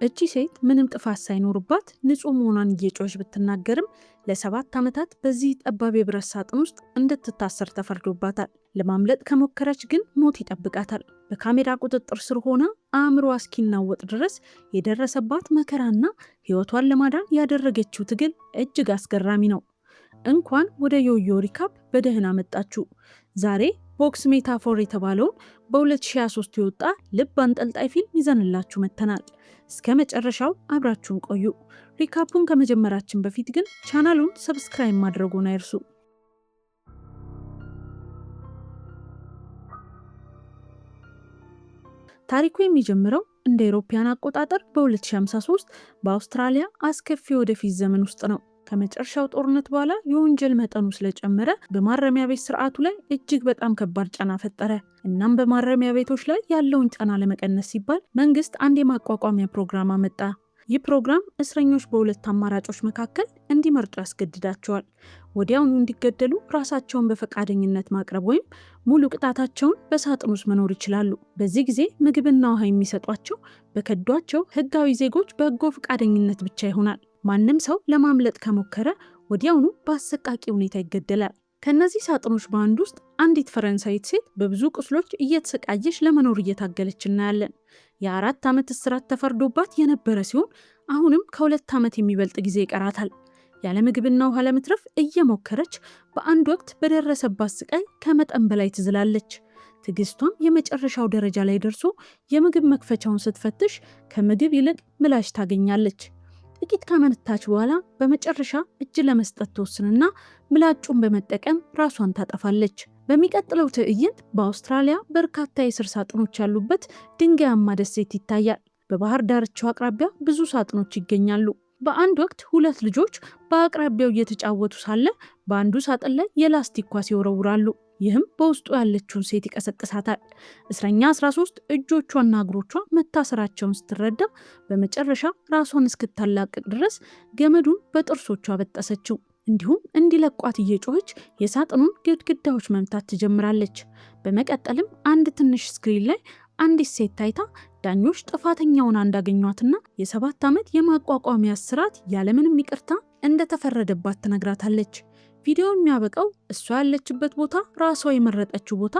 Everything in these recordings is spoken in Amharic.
እቺ ሴት ምንም ጥፋት ሳይኖርባት ንጹህ መሆኗን እየጮኸች ብትናገርም ለ7 ዓመታት በዚህ ጠባብ የብረት ሳጥን ውስጥ እንድትታሰር ተፈርዶባታል። ለማምለጥ ከሞከረች ግን ሞት ይጠብቃታል። በካሜራ ቁጥጥር ስር ሆና አእምሮዋ እስኪናወጥ ድረስ የደረሰባት መከራና ሕይወቷን ለማዳን ያደረገችው ትግል እጅግ አስገራሚ ነው። እንኳን ወደ ዮዮ Recap በደህና መጣችሁ። ዛሬ Box Metaphor የተባለውን በ2023 የወጣ ልብ አንጠልጣይ ፊልም ይዘንላችሁ መጥተናል። እስከ መጨረሻው አብራችሁን ቆዩ። Recap ኡን ከመጀመራችን በፊት ግን ቻናሉን subscribe ማድረጉን አይርሱ። ታሪኩ የሚጀምረው እንደ አውሮፓውያን አቆጣጠር በ2053 በአውስትራሊያ አስከፊ ወደፊት ዘመን ውስጥ ነው። ከመጨረሻው ጦርነት በኋላ የወንጀል መጠኑ ስለጨመረ በማረሚያ ቤት ስርዓቱ ላይ እጅግ በጣም ከባድ ጫና ፈጠረ። እናም በማረሚያ ቤቶች ላይ ያለውን ጫና ለመቀነስ ሲባል መንግስት አንድ የማቋቋሚያ ፕሮግራም አመጣ። ይህ ፕሮግራም እስረኞች በሁለት አማራጮች መካከል እንዲመርጡ ያስገድዳቸዋል። ወዲያውኑ እንዲገደሉ ራሳቸውን በፈቃደኝነት ማቅረብ ወይም ሙሉ ቅጣታቸውን በሳጥን ውስጥ መኖር ይችላሉ። በዚህ ጊዜ ምግብና ውሃ የሚሰጧቸው በከዷቸው ህጋዊ ዜጎች በጎ ፈቃደኝነት ብቻ ይሆናል። ማንም ሰው ለማምለጥ ከሞከረ ወዲያውኑ በአሰቃቂ ሁኔታ ይገደላል። ከእነዚህ ሳጥኖች በአንዱ ውስጥ አንዲት ፈረንሳዊት ሴት በብዙ ቁስሎች እየተሰቃየች ለመኖር እየታገለች እናያለን። የ4 ዓመት እስራት ተፈርዶባት የነበረ ሲሆን አሁንም ከ2 ዓመት የሚበልጥ ጊዜ ይቀራታል። ያለ ምግብና ውሃ ለመትረፍ እየሞከረች በአንድ ወቅት በደረሰባት ስቃይ ከመጠን በላይ ትዝላለች። ትዕግስቷም የመጨረሻው ደረጃ ላይ ደርሶ የምግብ መክፈቻውን ስትፈትሽ ከምግብ ይልቅ ምላጭ ታገኛለች። ጥቂት ካመነታች በኋላ በመጨረሻ እጅ ለመስጠት ትወስንና ምላጩን በመጠቀም ራሷን ታጠፋለች። በሚቀጥለው ትዕይንት በአውስትራሊያ በርካታ የእስር ሳጥኖች ያሉበት ድንጋያማ ደሴት ይታያል። በባህር ዳርቻው አቅራቢያ ብዙ ሳጥኖች ይገኛሉ። በአንድ ወቅት ሁለት ልጆች በአቅራቢያው እየተጫወቱ ሳለ በአንዱ ሳጥን ላይ የላስቲክ ኳስ ይወረውራሉ። ይህም በውስጡ ያለችውን ሴት ይቀሰቅሳታል። እስረኛ 13 እጆቿና እግሮቿ መታሰራቸውን ስትረዳ በመጨረሻ ራሷን እስክታላቅቅ ድረስ ገመዱን በጥርሶቿ በጠሰችው። እንዲሁም እንዲለቋት እየጮኸች የሳጥኑን ግድግዳዎች መምታት ትጀምራለች። በመቀጠልም አንድ ትንሽ screen ላይ አንዲት ሴት ታይታ ዳኞች ጥፋተኛ ሆና እንዳገኟትና የ7 ዓመት የማቋቋሚያ እስራት ያለምንም ይቅርታ እንደተፈረደባት ትነግራታለች። ቪዲዮ የሚያበቃው እሷ ያለችበት ቦታ ራሷ የመረጠችው ቦታ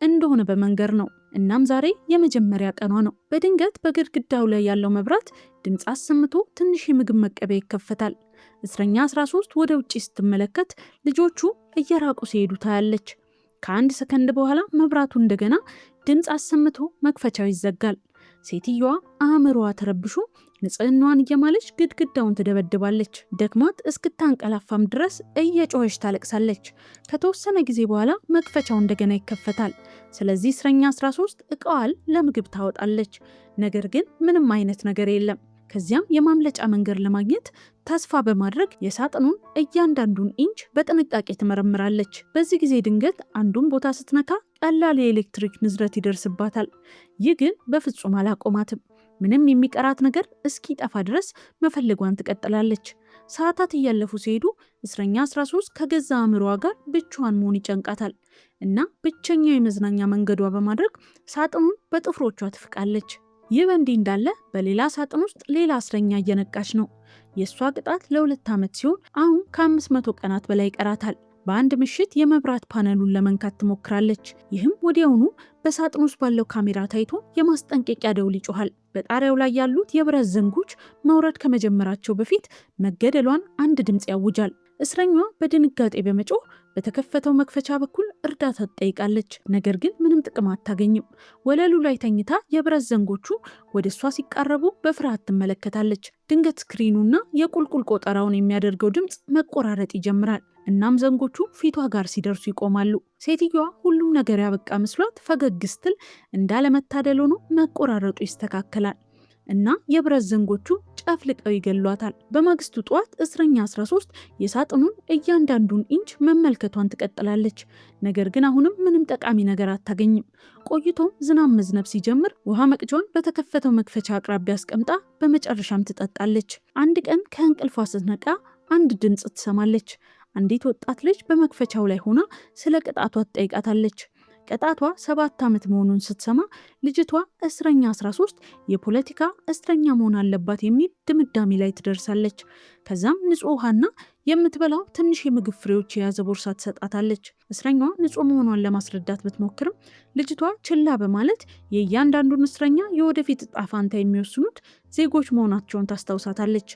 እንደሆነ በመንገር ነው። እናም ዛሬ የመጀመሪያ ቀኗ ነው። በድንገት በግድግዳው ላይ ያለው መብራት ድምፅ አሰምቶ ትንሽ የምግብ መቀበያ ይከፈታል። እስረኛ 13 ወደ ውጭ ስትመለከት ልጆቹ እየራቁ ሲሄዱ ታያለች። ከአንድ ሰከንድ በኋላ መብራቱ እንደገና ድምፅ አሰምቶ መክፈቻው ይዘጋል። ሴትየዋ አእምሮዋ ተረብሾ ንጽህናዋን እየማለች ግድግዳውን ትደበድባለች። ደክሟት እስክታንቀላፋም ድረስ እየጮኸች ታለቅሳለች። ከተወሰነ ጊዜ በኋላ መክፈቻው እንደገና ይከፈታል። ስለዚህ እስረኛ 13 እቃዋን ለምግብ ታወጣለች። ነገር ግን ምንም አይነት ነገር የለም። ከዚያም የማምለጫ መንገድ ለማግኘት ተስፋ በማድረግ የሳጥኑን እያንዳንዱን ኢንች በጥንቃቄ ትመረምራለች። በዚህ ጊዜ ድንገት አንዱን ቦታ ስትነካ ቀላል የኤሌክትሪክ ንዝረት ይደርስባታል። ይህ ግን በፍጹም አላቆማትም። ምንም የሚቀራት ነገር እስኪጠፋ ድረስ መፈለጓን ትቀጥላለች። ሰዓታት እያለፉ ሲሄዱ እስረኛ 13 ከገዛ አእምሮዋ ጋር ብቻዋን መሆን ይጨንቃታል እና ብቸኛው የመዝናኛ መንገዷ በማድረግ ሳጥኑን በጥፍሮቿ ትፍቃለች። ይህ በእንዲህ እንዳለ በሌላ ሳጥን ውስጥ ሌላ እስረኛ እየነቃች ነው። የእሷ ቅጣት ለ2 ዓመት ሲሆን አሁን ከ500 ቀናት በላይ ይቀራታል። በአንድ ምሽት የመብራት ፓነሉን ለመንካት ትሞክራለች። ይህም ወዲያውኑ በሳጥን ውስጥ ባለው ካሜራ ታይቶ የማስጠንቀቂያ ደውል ይጮኋል። በጣሪያው ላይ ያሉት የብረት ዘንጎች መውረድ ከመጀመራቸው በፊት መገደሏን አንድ ድምፅ ያውጃል። እስረኛዋ በድንጋጤ በመጮህ በተከፈተው መክፈቻ በኩል እርዳታ ትጠይቃለች። ነገር ግን ምንም ጥቅም አታገኝም። ወለሉ ላይ ተኝታ የብረት ዘንጎቹ ወደ እሷ ሲቃረቡ በፍርሃት ትመለከታለች። ድንገት screen ኑና የቁልቁል ቆጠራውን የሚያደርገው ድምፅ መቆራረጥ ይጀምራል። እናም ዘንጎቹ ፊቷ ጋር ሲደርሱ ይቆማሉ። ሴትዮዋ ሁሉም ነገር ያበቃ መስሏት ፈገግ ስትል እንዳለመታደል ሆኖ መቆራረጡ ይስተካከላል እና የብረት ዘንጎቹ ጨፍልቀው ይገሏታል። በማግስቱ ጠዋት እስረኛ 13 የሳጥኑን እያንዳንዱን ኢንች መመልከቷን ትቀጥላለች። ነገር ግን አሁንም ምንም ጠቃሚ ነገር አታገኝም። ቆይቶም ዝናብ መዝነብ ሲጀምር ውሃ መቅጃውን በተከፈተው መክፈቻ አቅራቢያ አስቀምጣ በመጨረሻም ትጠጣለች። አንድ ቀን ከእንቅልፏ ስትነቃ አንድ ድምፅ ትሰማለች። አንዲት ወጣት ልጅ በመክፈቻው ላይ ሆና ስለ ቅጣቷ ትጠይቃታለች። ቅጣቷ 7 ዓመት መሆኑን ስትሰማ ልጅቷ እስረኛ 13 የፖለቲካ እስረኛ መሆን አለባት የሚል ድምዳሜ ላይ ትደርሳለች። ከዛም ንጹህ ውሃና የምትበላው ትንሽ የምግብ ፍሬዎች የያዘ ቦርሳ ትሰጣታለች። እስረኛዋ ንጹህ መሆኗን ለማስረዳት ብትሞክርም ልጅቷ ችላ በማለት የእያንዳንዱን እስረኛ የወደፊት ዕጣ ፈንታ የሚወስኑት ዜጎች መሆናቸውን ታስታውሳታለች።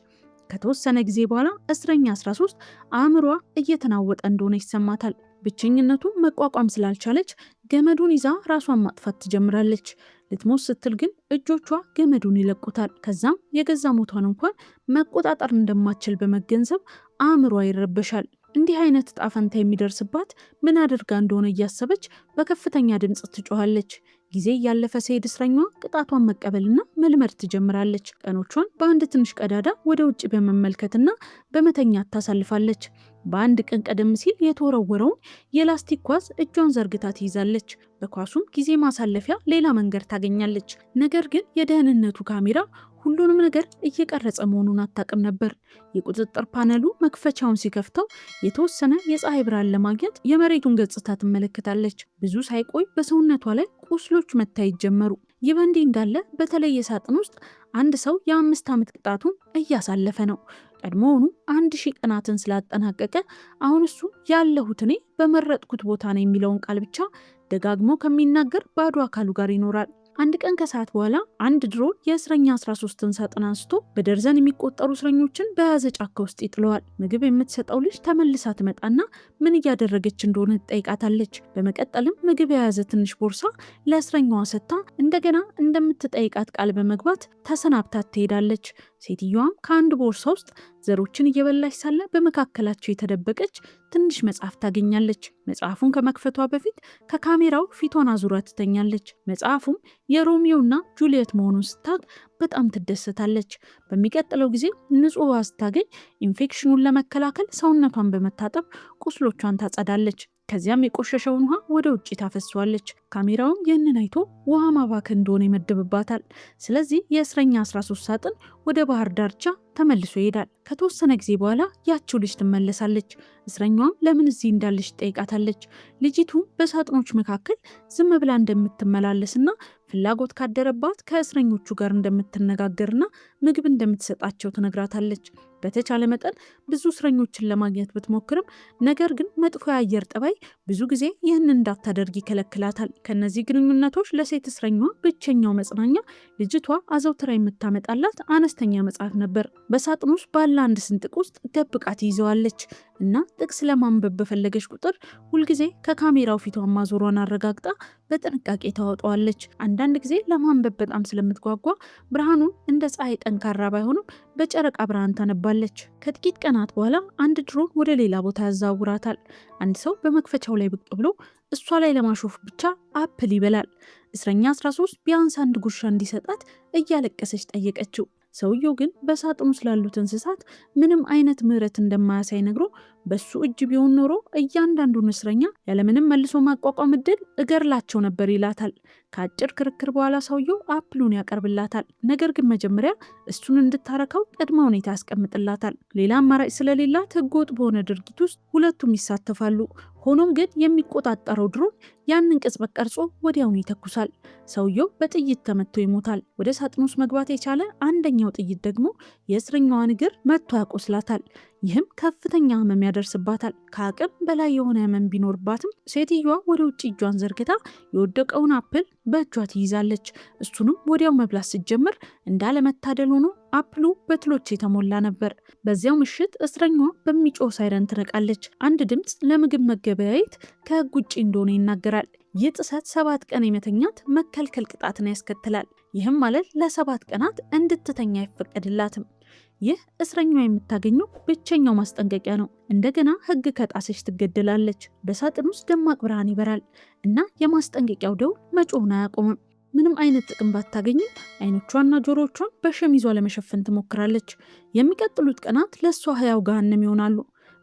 ከተወሰነ ጊዜ በኋላ እስረኛ 13 አእምሯ እየተናወጠ እንደሆነ ይሰማታል። ብቸኝነቱን መቋቋም ስላልቻለች ገመዱን ይዛ ራሷን ማጥፋት ትጀምራለች። ልትሞት ስትል ግን እጆቿ ገመዱን ይለቁታል። ከዛም የገዛ ሞቷን እንኳን መቆጣጠር እንደማትችል በመገንዘብ አእምሯ ይረበሻል። እንዲህ አይነት ዕጣ ፈንታ የሚደርስባት ምን አድርጋ እንደሆነ እያሰበች በከፍተኛ ድምፅ ትጮኻለች። ጊዜ እያለፈ ሲሄድ እስረኛዋ ቅጣቷን መቀበልና መልመድ ትጀምራለች። ቀኖቿን በአንድ ትንሽ ቀዳዳ ወደ ውጭ በመመልከትና በመተኛት ታሳልፋለች። በአንድ ቀን ቀደም ሲል የተወረወረውን የላስቲክ ኳስ እጇን ዘርግታ ትይዛለች። በኳሱም ጊዜ ማሳለፊያ ሌላ መንገድ ታገኛለች። ነገር ግን የደህንነቱ ካሜራ ሁሉንም ነገር እየቀረጸ መሆኑን አታውቅም ነበር። የቁጥጥር ፓነሉ መክፈቻውን ሲከፍተው የተወሰነ የፀሐይ ብርሃን ለማግኘት የመሬቱን ገጽታ ትመለከታለች። ብዙ ሳይቆይ በሰውነቷ ላይ ቁስሎች መታየት ጀመሩ። ይህ በእንዲህ እንዳለ በተለየ ሳጥን ውስጥ አንድ ሰው የ5 ዓመት ቅጣቱን እያሳለፈ ነው። ቀድሞውኑ 1000 ቀናትን ስላጠናቀቀ አሁን እሱ ያለሁት እኔ በመረጥኩት ቦታ ነው የሚለውን ቃል ብቻ ደጋግሞ ከሚናገር ባዶ አካሉ ጋር ይኖራል። አንድ ቀን ከሰዓት በኋላ አንድ ድሮን የእስረኛ 13ን ሳጥን አንስቶ በደርዘን የሚቆጠሩ እስረኞችን በያዘ ጫካ ውስጥ ይጥለዋል። ምግብ የምትሰጠው ልጅ ተመልሳ ትመጣና ምን እያደረገች እንደሆነ ትጠይቃታለች። በመቀጠልም ምግብ የያዘ ትንሽ ቦርሳ ለእስረኛዋ ሰጥታ እንደገና እንደምትጠይቃት ቃል በመግባት ተሰናብታት ትሄዳለች። ሴትዮዋም ከአንድ ቦርሳ ውስጥ ዘሮችን እየበላች ሳለ በመካከላቸው የተደበቀች ትንሽ መጽሐፍ ታገኛለች። መጽሐፉን ከመክፈቷ በፊት ከካሜራው ፊቷን አዙራ ትተኛለች። መጽሐፉም የሮሚዮና ጁልየት መሆኑን ስታውቅ በጣም ትደሰታለች። በሚቀጥለው ጊዜ ንጹህ ውሃ ስታገኝ ኢንፌክሽኑን ለመከላከል ሰውነቷን በመታጠብ ቁስሎቿን ታጸዳለች። ከዚያም የቆሸሸውን ውሃ ወደ ውጭ ታፈሷለች። ካሜራውም ይህንን አይቶ ውሃ ማባከን እንደሆነ ይመድብባታል። ስለዚህ የእስረኛ 13 ሳጥን ወደ ባህር ዳርቻ ተመልሶ ይሄዳል። ከተወሰነ ጊዜ በኋላ ያችው ልጅ ትመለሳለች። እስረኛዋም ለምን እዚህ እንዳለች ትጠይቃታለች። ልጅቱ በሳጥኖች መካከል ዝም ብላ እንደምትመላለስና ፍላጎት ካደረባት ከእስረኞቹ ጋር እንደምትነጋገርና ምግብ እንደምትሰጣቸው ትነግራታለች። በተቻለ መጠን ብዙ እስረኞችን ለማግኘት ብትሞክርም ነገር ግን መጥፎ የአየር ጠባይ ብዙ ጊዜ ይህንን እንዳታደርግ ይከለክላታል። ከነዚህ ግንኙነቶች ለሴት እስረኛዋ ብቸኛው መጽናኛ ልጅቷ አዘውትራ የምታመጣላት አነስተኛ መጽሐፍ ነበር። በሳጥን ውስጥ ባለ አንድ ስንጥቅ ውስጥ ደብቃ ትይዘዋለች እና ጥቅስ ለማንበብ በፈለገች ቁጥር ሁልጊዜ ከካሜራው ፊቷን ማዞሯን አረጋግጣ በጥንቃቄ ታወጣዋለች። አንዳንድ ጊዜ ለማንበብ በጣም ስለምትጓጓ ብርሃኑን እንደ ፀሐይ ጠንካራ ባይሆንም በጨረቃ ብርሃን ታነባለች። ከጥቂት ቀናት በኋላ አንድ ድሮን ወደ ሌላ ቦታ ያዛውራታል። አንድ ሰው በመክፈቻው ላይ ብቅ ብሎ እሷ ላይ ለማሾፍ ብቻ apple ይበላል። እስረኛ 13 ቢያንስ አንድ ጉርሻ እንዲሰጣት እያለቀሰች ጠየቀችው። ሰውየው ግን በሳጥኑ ስላሉት እንስሳት ምንም አይነት ምሕረት እንደማያሳይ ነግሮ በሱ እጅ ቢሆን ኖሮ እያንዳንዱን እስረኛ ያለምንም መልሶ ማቋቋም እድል እገርላቸው ነበር ይላታል። ከአጭር ክርክር በኋላ ሰውየው apple ኡን ያቀርብላታል። ነገር ግን መጀመሪያ እሱን እንድታረካው ቅድመ ሁኔታ ያስቀምጥላታል። ሌላ አማራጭ ስለሌላት ህገወጥ በሆነ ድርጊት ውስጥ ሁለቱም ይሳተፋሉ። ሆኖም ግን የሚቆጣጠረው ድሮን ያንን ቅጽበት ቀርጾ ወዲያውኑ ይተኩሳል። ሰውየው በጥይት ተመቶ ይሞታል። ወደ ሳጥን ውስጥ መግባት የቻለ አንደኛው ጥይት ደግሞ የእስረኛዋን እግር መትቶ ያቆስላታል። ይህም ከፍተኛ ህመም ያደርስባታል። ከአቅም በላይ የሆነ ህመም ቢኖርባትም ሴትዮዋ ወደ ውጭ እጇን ዘርግታ የወደቀውን apple በእጇ ትይዛለች። እሱንም ወዲያው መብላት ስትጀምር እንዳለመታደል ሆኖ apple ኡ በትሎች የተሞላ ነበር። በዚያው ምሽት እስረኛዋ በሚጮህ ሳይረን ትነቃለች። አንድ ድምፅ ለምግብ መገበያየት ከህግ ውጭ እንደሆነ ይናገራል። ይህ ጥሰት 7 ቀን የመተኛት መከልከል ቅጣትን ያስከትላል። ይህም ማለት ለ7 ቀናት እንድትተኛ አይፈቀድላትም። ይህ እስረኛዋ የምታገኘው ብቸኛው ማስጠንቀቂያ ነው። እንደገና ህግ ከጣሰች ትገደላለች። በሳጥን ውስጥ ደማቅ ብርሃን ይበራል እና የማስጠንቀቂያው ደውል መጮሁን አያቆምም። ምንም አይነት ጥቅም ባታገኝም አይኖቿና ጆሮቿን በሸሚዟ ለመሸፈን ትሞክራለች። የሚቀጥሉት ቀናት ለእሷ ህያው ገሃነም ይሆናሉ።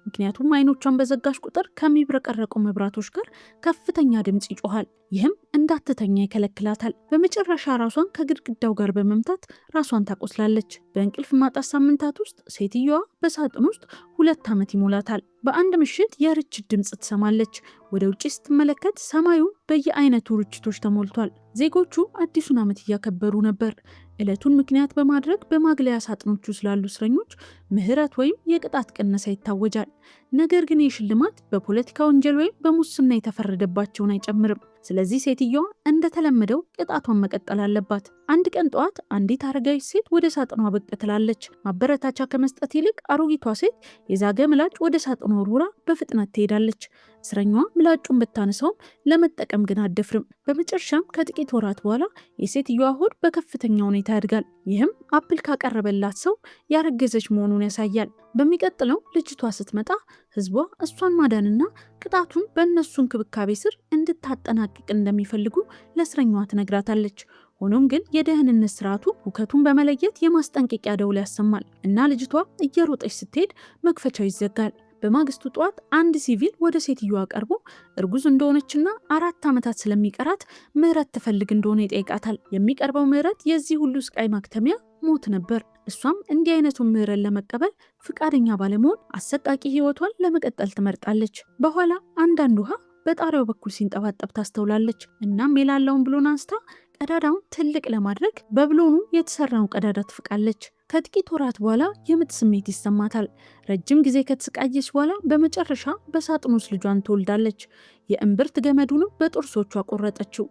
ምክንያቱም አይኖቿን በዘጋች ቁጥር ከሚብረቀረቁ መብራቶች ጋር ከፍተኛ ድምፅ ይጮሃል። ይህም እንዳትተኛ ይከለክላታል። በመጨረሻ ራሷን ከግድግዳው ጋር በመምታት ራሷን ታቆስላለች። በእንቅልፍ ማጣት ሳምንታት ውስጥ ሴትየዋ በሳጥን ውስጥ 2 ዓመት ይሞላታል። በአንድ ምሽት የርችት ድምፅ ትሰማለች። ወደ ውጭ ስትመለከት ሰማዩ በየአይነቱ ርችቶች ተሞልቷል። ዜጎቹ አዲሱን ዓመት እያከበሩ ነበር። ዕለቱን ምክንያት በማድረግ በማግለያ ሳጥኖቹ ስላሉ እስረኞች ምህረት ወይም የቅጣት ቅነሳ ይታወጃል። ነገር ግን ይህ ሽልማት በፖለቲካ ወንጀል ወይም በሙስና የተፈረደባቸውን አይጨምርም። ስለዚህ ሴትየዋ እንደተለመደው ቅጣቷን መቀጠል አለባት። አንድ ቀን ጠዋት አንዲት አረጋዊት ሴት ወደ ሳጥኗ ብቅ ትላለች። ማበረታቻ ከመስጠት ይልቅ አሮጊቷ ሴት የዛገ ምላጭ ወደ ሳጥኗ ወርውራ በፍጥነት ትሄዳለች። እስረኛዋ ምላጩን ብታነሳውም ለመጠቀም ግን አትደፍርም። በመጨረሻም ከጥቂት ወራት በኋላ የሴትየዋ ሆድ በከፍተኛ ሁኔታ ያድጋል። ይህም apple ካቀረበላት ሰው ያረገዘች መሆኑን ያሳያል። በሚቀጥለው ልጅቷ ስትመጣ ህዝቧ እሷን ማዳንና ቅጣቱን በእነሱ እንክብካቤ ስር እንድታጠናቅቅ እንደሚፈልጉ ለእስረኛዋ ትነግራታለች። ሆኖም ግን የደህንነት ስርዓቱ ሁከቱን በመለየት የማስጠንቀቂያ ደውል ያሰማል እና ልጅቷ እየሮጠች ስትሄድ መክፈቻው ይዘጋል። በማግስቱ ጠዋት አንድ ሲቪል ወደ ሴትዮዋ ቀርቦ እርጉዝ እንደሆነችና 4 ዓመታት ስለሚቀራት ምህረት ትፈልግ እንደሆነ ይጠይቃታል። የሚቀርበው ምህረት የዚህ ሁሉ ስቃይ ማክተሚያ ሞት ነበር። እሷም እንዲህ አይነቱን ምህረት ለመቀበል ፍቃደኛ ባለመሆን አሰቃቂ ህይወቷን ለመቀጠል ትመርጣለች። በኋላ አንዳንድ ውሃ በጣሪያው በኩል ሲንጠባጠብ ታስተውላለች። እናም የላላውን ብሎን አንስታ ቀዳዳውን ትልቅ ለማድረግ በብሎኑ የተሰራውን ቀዳዳ ትፍቃለች። ከጥቂት ወራት በኋላ የምጥ ስሜት ይሰማታል። ረጅም ጊዜ ከተሰቃየች በኋላ በመጨረሻ በሳጥን ውስጥ ልጇን ትወልዳለች። የእምብርት ገመዱንም በጥርሶቿ ቆረጠችው።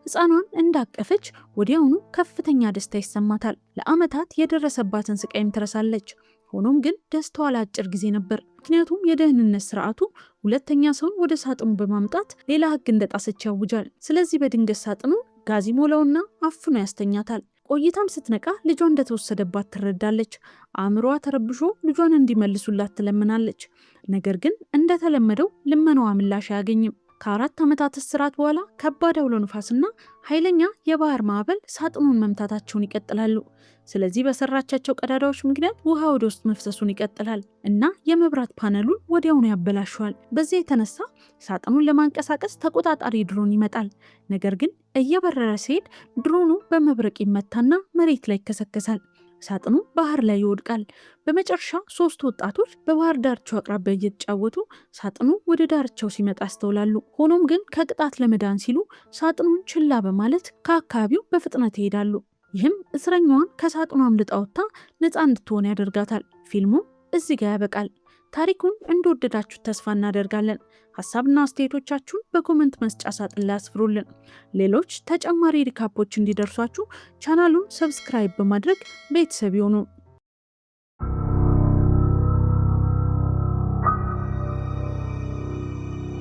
ሕፃኗን እንዳቀፈች ወዲያውኑ ከፍተኛ ደስታ ይሰማታል። ለዓመታት የደረሰባትን ስቃይም ትረሳለች። ሆኖም ግን ደስታዋ ለአጭር ጊዜ ነበር። ምክንያቱም የደህንነት ስርዓቱ ሁለተኛ ሰውን ወደ ሳጥኑ በማምጣት ሌላ ሕግ እንደጣሰች ያውጃል። ስለዚህ በድንገት ሳጥኑ ጋዝ ይሞላውና አፍኖ ያስተኛታል። ቆይታም ስትነቃ ልጇ እንደተወሰደባት ትረዳለች። አእምሮዋ ተረብሾ ልጇን እንዲመልሱላት ትለምናለች። ነገር ግን እንደተለመደው ልመናዋ ምላሽ አያገኝም። ከ4 ዓመታት እስራት በኋላ ከባድ አውሎ ንፋስና ኃይለኛ የባህር ማዕበል ሳጥኑን መምታታቸውን ይቀጥላሉ። ስለዚህ በሰራቻቸው ቀዳዳዎች ምክንያት ውሃ ወደ ውስጥ መፍሰሱን ይቀጥላል እና የመብራት ፓነሉን ወዲያውኑ ያበላሸዋል። በዚህ የተነሳ ሳጥኑን ለማንቀሳቀስ ተቆጣጣሪ ድሮን ይመጣል። ነገር ግን እየበረረ ሲሄድ ድሮኑ በመብረቅ ይመታና መሬት ላይ ይከሰከሳል። ሳጥኑ ባህር ላይ ይወድቃል። በመጨረሻ ሶስት ወጣቶች በባህር ዳርቻው አቅራቢያ እየተጫወቱ ሳጥኑ ወደ ዳርቻው ሲመጣ ያስተውላሉ። ሆኖም ግን ከቅጣት ለመዳን ሲሉ ሳጥኑን ችላ በማለት ከአካባቢው በፍጥነት ይሄዳሉ። ይህም እስረኛዋን ከሳጥኑ አምልጣ ወጥታ ነፃ እንድትሆን ያደርጋታል። ፊልሙ እዚህ ጋር ያበቃል። ታሪኩን እንደወደዳችሁት ተስፋ እናደርጋለን። ሀሳብና አስተያየቶቻችሁን በ comment መስጫ ሳጥን ላይ አስፍሩልን። ሌሎች ተጨማሪ recap ኦች እንዲደርሷችሁ ቻናሉን subscribe በማድረግ ቤተሰብ ይሁኑ።